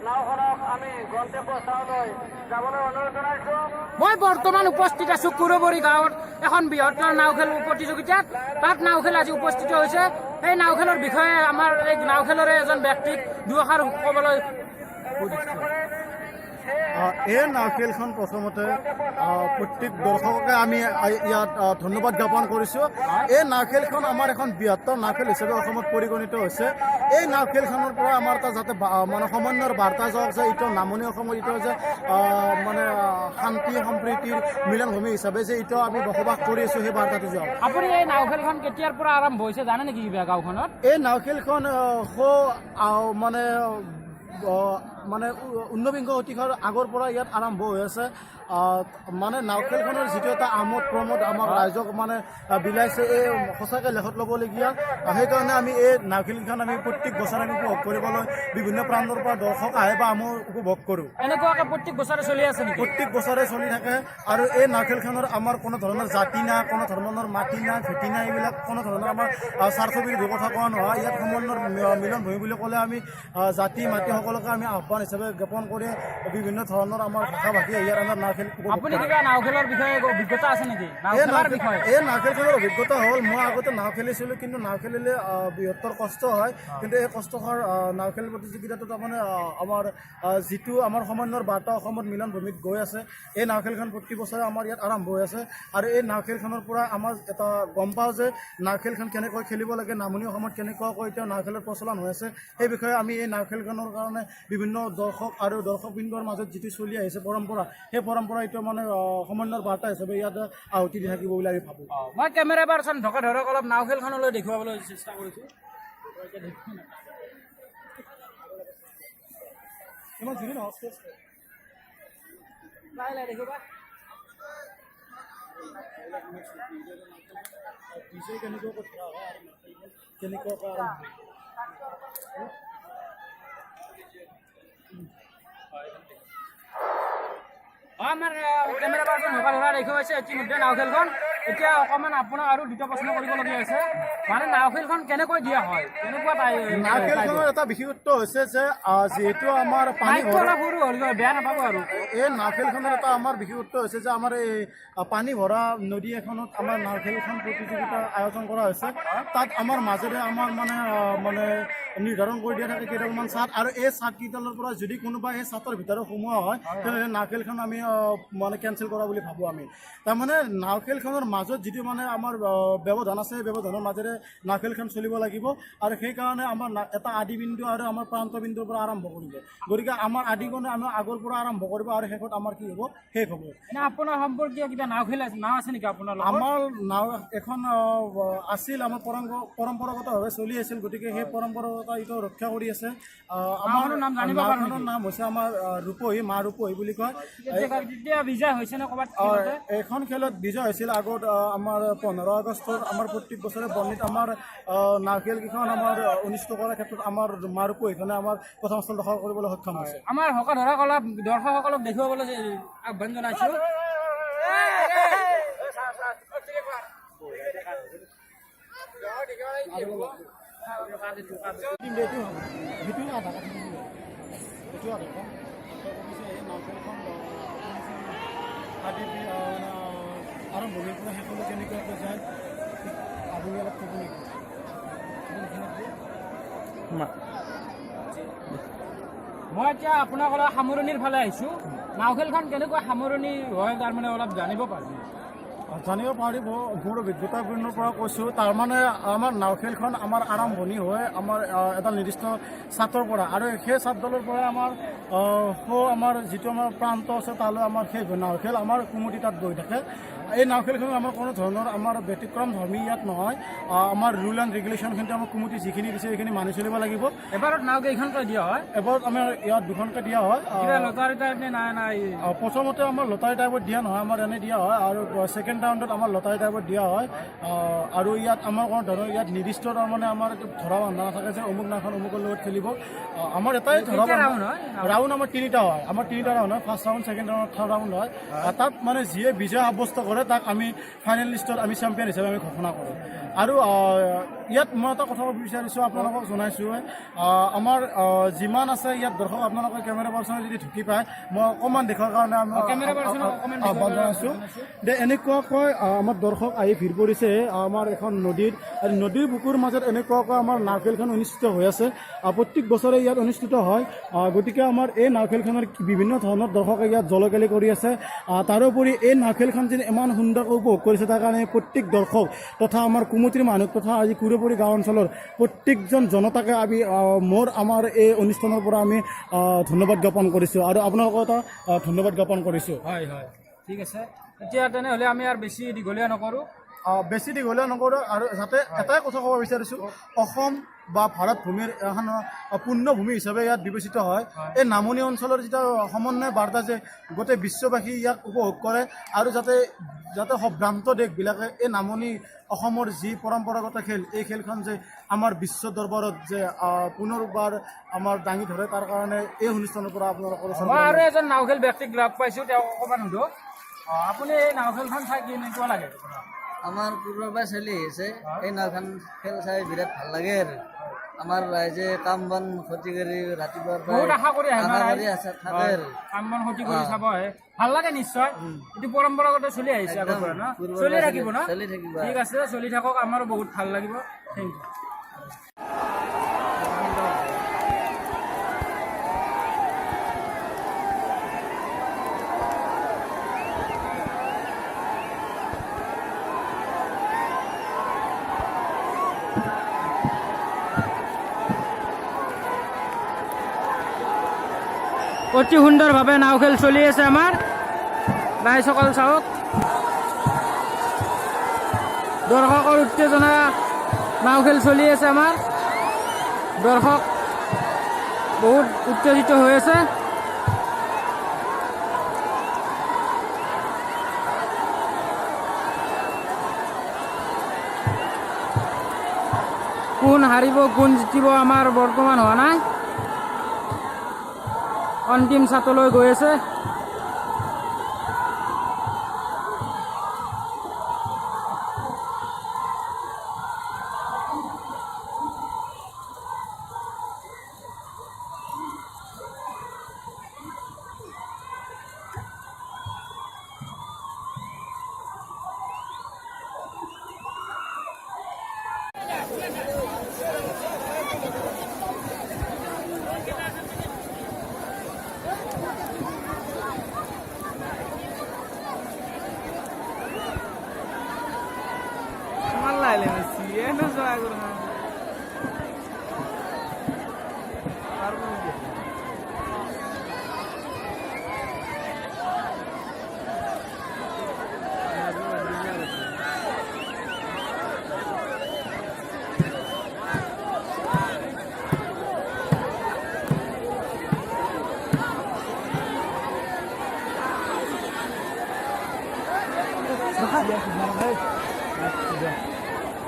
নাওখনক আমি গন্তব্য স্থানলৈ যাবলৈ অনুৰোধ জনাইছো। মই বৰ্তমান উপস্থিত আছো কুৰবৰী গাঁৱত এখন বৃহত্তৰ নাওখেল প্ৰতিযোগিতাত। তাত নাওখেল আজি উপস্থিত হৈছে। এই নাওখেলৰ বিষয়ে আমাৰ এই নাওখেলৰে এজন ব্যক্তিক দুআষাৰ ক'বলৈ সুধিছোঁ। এই নাওখেলখন প্ৰথমতে প্ৰত্যেক দৰ্শককে আমি ইয়াত ধন্যবাদ জ্ঞাপন কৰিছোঁ। এই নাওখেলখন আমাৰ এখন বৃহত্তৰ নাওখেল হিচাপে অসমত পৰিগণিত হৈছে। এই নাওখেলখনৰ পৰা আমাৰ এটা যাতে মানে সমন্বয়ৰ বাৰ্তা যাওক যে এইটো নামনি অসমত এইটো যে মানে শান্তি সম্প্ৰীতিৰ মিলনভূমি হিচাপে যে এইটো আমি বসবাস কৰি আছোঁ, সেই বাৰ্তাটো যাওক। আপুনি এই নাওখেলখন কেতিয়াৰ পৰা আৰম্ভ হৈছে জানে নেকি কিবা গাঁওখনত? এই নাওখেলখন মানে মানে ঊনবিংশ শতিকাৰ আগৰ পৰা ইয়াত আৰম্ভ হৈ আছে। মানে নাওখেলখনৰ যিটো এটা আমোদ প্ৰমোদ আমাক ৰাইজক মানে বিলাইছে, এই সঁচাকৈ লেখত ল'বলগীয়া। সেইকাৰণে আমি এই নাওখেলখন আমি প্ৰত্যেক বছৰে আমি উপভোগ কৰিবলৈ বিভিন্ন প্ৰান্তৰ পৰা দৰ্শক আহে বা আমিও উপভোগ কৰোঁ। এনেকুৱাকে প্ৰত্যেক বছৰে চলি আছে নেকি? প্ৰত্যেক বছৰে চলি থাকে আৰু এই নাওখেলখনৰ আমাৰ কোনো ধৰণৰ জাতি নাই, কোনো ধৰণৰ মাটি নাই, ভেটি নাই, এইবিলাক কোনো ধৰণৰ আমাৰ স্বাৰ্থবিৰোধী কথা কোৱা নহয়। ইয়াত সমন্বয়ৰ মিলনভূমি বুলি ক'লে আমি জাতি মাতি সকলোকে আমি আহ্বান হিচাপে জ্ঞাপন কৰি বিভিন্ন ধৰণৰ আমাৰ ভাষা ভাষী ইয়াত আমাৰ নাওখেল উপভোগ আপুনি কৰে। কিবা নাওখেলৰ বিষয়ে অভিজ্ঞতা আছে নেকি? এই নাওখেলাৰ বিষয়ে? এই নাওখেলখনৰ অভিজ্ঞতা হ'ল, মই আগতে নাও খেলিছিলোঁ, কিন্তু নাও খেলিলে বৃহত্তৰ কষ্ট হয়। কিন্তু এই কষ্টকৰ নাও খেল প্ৰতিযোগিতাটো তাৰমানে আমাৰ যিটো আমাৰ সমন্বয়ৰ বাৰ্তা অসমত মিলন ভূমিত গৈ আছে, এই নাও খেলখন প্ৰতি বছৰে আমাৰ ইয়াত আৰম্ভ হৈ আছে। আৰু এই নাও খেলখনৰ পৰা আমাৰ এটা গম পাওঁ যে নাও খেলখন কেনেকৈ খেলিব লাগে, নামনি অসমত কেনেকুৱাকৈ এতিয়া নাও খেলৰ প্ৰচলন হৈ আছে, সেই বিষয়ে আমি এই নাও খেলখনৰ কাৰণে বিভিন্ন দৰ্শক আৰু দৰ্শকবৃন্দৰ মাজত যিটো চলি আহিছে পৰম্পৰা, সেই পৰম্পৰা এইটো মানে সমন্বয়ৰ বাৰ্তা হিচাপে ইয়াত আহুতি দি থাকিব বুলি আমি ভাবোঁ। মই কেমেৰা পাৰ্চন ঢকা ধৰক অলপ নাও খেলখনলৈ দেখুৱাবলৈ চেষ্টা কৰিছোঁ। ইমান জুৰি নহয়। লাহে লাহে দেখুৱাবা। বিজয় কেনেকুৱাকৈ ধৰা হয় আৰু কেনেকুৱাকৈ আৰম্ভ হয়। আমাৰ কেমেৰা পাৰ্চন ঢকা ধৰা দেখুৱাইছে ইতিমধ্যে নাও খেলখন। এতিয়া অকণমান আপোনাক আৰু দুটা প্ৰশ্ন কৰিবলগীয়া হৈছে, মানে নাও খেলখন কেনেকৈ দিয়া হয়, কেনেকুৱা নাও খেলখনৰ এটা বিশেষত্ব হৈছে যে যিহেতু আমাৰ পানী মাইকটো ভৰা অলপ সৰু হ'ল, বেয়া নাপাব আৰু। এই নাও খেলখনৰ এটা আমাৰ বিশেষত্ব হৈছে যে আমাৰ এই পানী ভৰা নদী এখনত আমাৰ নাও খেলখন প্ৰতিযোগিতা আয়োজন কৰা হৈছে। তাত আমাৰ মাজেৰে আমাৰ মানে মানে নিৰ্ধাৰণ কৰি দিয়া থাকে কেইডালমান চাট, আৰু এই চাটকেইডালৰ পৰা যদি কোনোবা এই চাটৰ ভিতৰত সোমোৱা হয়, তেনেহ'লে নাও খেলখন আমি মানে কেঞ্চেল কৰা বুলি ভাবোঁ আমি। তাৰমানে নাও খেলখনৰ মাজত যিটো মানে আমাৰ ব্যৱধান আছে, সেই ব্যৱধানৰ মাজেৰে নাও খেলখন চলিব লাগিব। আৰু সেইকাৰণে আমাৰ এটা আদি বিন্দু আৰু আমাৰ প্ৰান্ত বিন্দুৰ পৰা আৰম্ভ কৰিব। গতিকে আমাৰ আদিগণে আমাৰ আগৰ পৰা আৰম্ভ কৰিব আৰু শেষত আমাৰ কি হ'ব, শেষ হ'ব। এনে আপোনাৰ সম্পৰ্কীয় কিবা নাও খেল আছে, নাও আছে নেকি আপোনাৰ লগত? আমাৰ নাও এখন আছিল, আমাৰ পৰম্পৰাগতভাৱে চলি আছিল। গতিকে সেই পৰম্পৰাগত এইটো ৰক্ষা কৰি আছে। আমাৰ নাওখনৰ নাম জানিব পাৰোঁ নাওখনৰ নেকি? নাম হৈছে আমাৰ ৰূপহী, মা ৰূপহী বুলি কয়। তেতিয়া বিজয় হৈছে নে ক'ৰবাত খেলতে? এইখন খেলত বিজয় হৈছিল আগত আমাৰ 15 আগষ্টত আমাৰ প্ৰত্যেক বছৰে বৰ্ণিত আমাৰ নাও খেলকেইখন আমাৰ অনুষ্ঠিত কৰাৰ ক্ষেত্ৰত আমাৰ মা ৰূপহীখনে আমাৰ প্ৰথম স্থান দখল কৰিবলৈ সক্ষম হৈছে। আমাৰ হকা ধৰা অলপ দৰ্শকসকলক দেখুৱাবলৈ আহ্বান জনাইছোঁ। সেইটো আধা কাটি দিবি, সেইটো আধা কম। এই নাওখেলখন আদি মানে আৰম্ভণিৰ পৰা শেষলৈ কেনেকুৱাকৈ যায়, আপুনি অলপ ক'ব নেকি? মই এতিয়া আপোনাক অলপ সামৰণিৰ ফালে আহিছোঁ। নাওখেলখন কেনেকুৱা সামৰণি হয় তাৰমানে অলপ জানিব পাৰিম? জানিব পাৰিব, মোৰ অভিজ্ঞতাপূৰ্ণৰ পৰা কৈছোঁ। তাৰমানে আমাৰ নাওখেলখন আমাৰ আৰম্ভণি হয় আমাৰ এটা নিৰ্দিষ্ট চাটৰ পৰা, আৰু সেই চাটডালৰ পৰা আমাৰ আমাৰ যিটো আমাৰ প্ৰান্ত আছে তালৈ আমাৰ শেষ হয়। নাওখেল আমাৰ কুমতি তাত গৈ থাকে। এই নাওখেলখন আমাৰ কোনো ধৰণৰ আমাৰ ব্যতিক্ৰম ধৰ্মী ইয়াত নহয়। আমাৰ ৰুল এণ্ড ৰেগুলেশ্যনখিনি আমাৰ কুমতি যিখিনি দিছে সেইখিনি মানি চলিব লাগিব। এবাৰত নাও কেইখনকৈ দিয়া হয়? এবাৰত আমাৰ ইয়াত দুখনকৈ দিয়া হয়। কিবা লটাৰী টাইপ নে নাই নাই? প্ৰথমতে আমাৰ লটাৰী টাইপত দিয়া নহয়, আমাৰ এনে দিয়া হয়, আৰু ছেকেণ্ড ৰাউণ্ডত আমাৰ লটাৰী টাইপত দিয়া হয়। আৰু ইয়াত আমাৰ কোনো ধৰণৰ ইয়াত নিৰ্দিষ্ট তাৰমানে আমাৰ ধৰা বন্ধা নাথাকে যে অমুক নাওখন অমুকৰ লগত খেলিব। আমাৰ এটাই ধৰা কেইটা বন্ধা ৰাউণ্ড হয়? ৰাউণ্ড আমাৰ তিনিটা হয়। আমাৰ তিনিটা ৰাউণ্ড হয়, first round, second round, third round হয়। তাত মানে যিয়ে বিজয় সাব্যস্ত কৰে তাক আমি ফাইনেল লিষ্টত আমি চেম্পিয়ন হিচাপে আমি ঘোষণা কৰোঁ। আৰু ইয়াত মই এটা কথা ক'ব বিচাৰিছোঁ, আপোনালোকক জনাইছোঁ, আমাৰ যিমান আছে ইয়াত দৰ্শক, আপোনালোকে কেমেৰা পাৰ্চনে যদি ঢুকি পায়, মই অকণমান দেখুৱাৰ কাৰণে আমি কেমেৰা পাৰ্চনক অকণমান আহ্বান দেখুৱাৰ জনাইছোঁ যে এনেকুৱাকৈ আমাৰ দৰ্শক আহি ভিৰ পৰিছে আমাৰ এখন নদীত আৰু নদীৰ বুকুৰ মাজত এনেকুৱাকৈ আমাৰ নাওখেলখন অনুষ্ঠিত হৈ আছে। প্ৰত্যেক বছৰে ইয়াত অনুষ্ঠিত হয়। গতিকে আমাৰ এই নাওখেলখনৰ বিভিন্ন ধৰণৰ দৰ্শকে ইয়াত জলকেলি কৰি আছে। তাৰোপৰি এই নাওখেলখন যেন ইমান সুন্দৰকৈ উপভোগ কৰিছে, তাৰ কাৰণে প্ৰত্যেক দৰ্শক তথা আমাৰ কুমতিৰ মানুহ তথা আজি কুৰবৰী গাঁও অঞ্চলৰ প্ৰত্যেকজন জনতাকে আমি মোৰ আমাৰ এই অনুষ্ঠানৰ পৰা আমি ধন্যবাদ জ্ঞাপন কৰিছোঁ আৰু আপোনালোকক এটা ধন্যবাদ জ্ঞাপন কৰিছোঁ। হয় হয়, ঠিক আছে। এতিয়া তেনেহ'লে আমি আৰু বেছি দীঘলীয়া নকৰোঁ। বেছি দীঘলীয়া নকৰোঁ আৰু যাতে এটাই কথা ক'ব বিচাৰিছোঁ, অসম বা ভাৰত ভূমিৰ এখন পুণ্যভূমি হিচাপে ইয়াত বিবেচিত হয়। এই নামনি অঞ্চলৰ যিটো সমন্বয় বাৰ্তা যে গোটেই বিশ্ববাসী ইয়াক উপভোগ কৰে আৰু যাতে যাতে সম্ভ্ৰান্ত দেশবিলাকে এই নামনি অসমৰ যি পৰম্পৰাগত খেল, এই খেলখন যে আমাৰ বিশ্ব দৰবাৰত যে পুনৰবাৰ আমাৰ দাঙি ধৰে, তাৰ কাৰণে এই অনুষ্ঠানৰ পৰা আপোনালোকৰ ওচৰত মই আৰু এজন নাওখেল ব্যক্তিক লগ পাইছোঁ, তেওঁক অকণমান সুধো। আপুনি এই নাওখেলখন চাই কেনেকুৱা লাগে আপোনাৰ? আমাৰ পূৰ্বৰ পৰাই চলি আহিছে এই নাওখন খেল চাই বিৰাট ভাল লাগে আৰু আমাৰ ৰাইজে কাম বন ক্ষতি কৰি ৰাতিপুৱাৰ পৰাই বহুত আশা কৰি আহে ন আশা ৰাইজ? কৰি আছে থাকে আৰু কাম বন ক্ষতি কৰি চাব আহে, ভাল লাগে নিশ্চয়। এইটো পৰম্পৰাগত চলি আহিছে আগৰ পৰা ন? পূৰ্বৰ চলি পৰাই থাকিব ন? চলি থাকিব। ঠিক আছে, চলি থাকক, আমাৰো বহুত ভাল লাগিব। Thank U. অতি সুন্দৰভাৱে নাও খেল চলি আছে আমাৰ। ৰাইজসকল চাওক, দৰ্শকৰ উত্তেজনা। নাও খেল চলি আছে আমাৰ, দৰ্শক বহুত উত্তেজিত হৈ আছে। কোন হাৰিব কোন জিতিব আমাৰ বৰ্তমান হোৱা নাই। অন্তিম চাটলৈ গৈ আছে।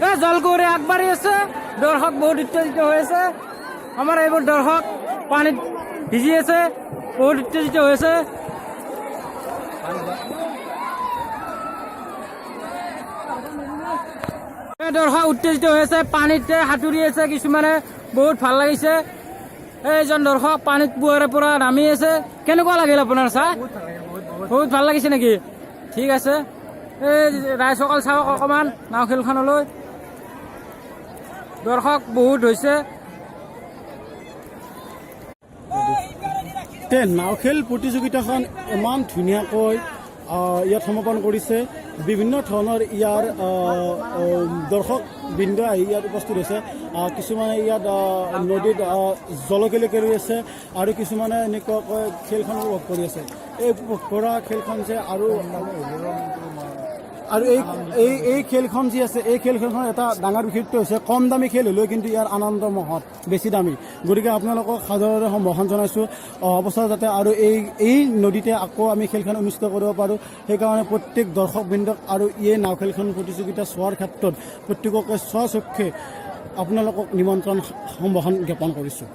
এই জলকুঁৱৰী আগবাঢ়ি আছে, দৰ্শক বহুত উত্তেজিত হৈ আছে। আমাৰ এইবোৰ দৰ্শক পানীত ভিজি আছে, বহুত উত্তেজিত হৈ আছে। এই দৰ্শক উত্তেজিত হৈ আছে, পানীতে সাঁতুৰি আছে কিছুমানে, বহুত ভাল লাগিছে। এইজন দৰ্শক পানীত পুৱাৰে পৰা নামি আছে। কেনেকুৱা লাগিল আপোনাৰ চাই? বহুত ভাল লাগিছে নেকি? ঠিক আছে। এই ৰাইজসকল চাওক অকণমান নাও খেলখনলৈ, দৰ্শক বহুত হৈছে। তে নাওখেল প্ৰতিযোগিতাখন ইমান ধুনীয়াকৈ ইয়াত সমাপন কৰিছে। বিভিন্ন ধৰণৰ ইয়াৰ দৰ্শকবৃন্দ আহি ইয়াত উপস্থিত হৈছে। কিছুমানে ইয়াত নদীত জলকেলি কৰি আছে আৰু কিছুমানে এনেকুৱাকৈ খেলখন উপভোগ কৰি আছে। এই উপভোগ কৰা খেলখন যে আৰু আৰু এই এই এই খেলখন যি আছে, এই খেলখনৰ এটা ডাঙৰ বিশেষত্ব হৈছে কম দামী খেল হ'লেও কিন্তু ইয়াৰ আনন্দ মহৎ বেছি দামী। গতিকে আপোনালোকক সাদৰেৰে সম্ভাষণ জনাইছোঁ, অহা বছৰ যাতে আৰু এই এই নদীতে আকৌ আমি খেলখন অনুষ্ঠিত কৰিব পাৰোঁ, সেইকাৰণে প্ৰত্যেক দৰ্শকবৃন্দক আৰু এই নাও খেলখন প্ৰতিযোগিতা চোৱাৰ ক্ষেত্ৰত প্ৰত্যেককে স্বচক্ষে আপোনালোকক নিমন্ত্ৰণ সম্ভাষণ জ্ঞাপন কৰিছোঁ।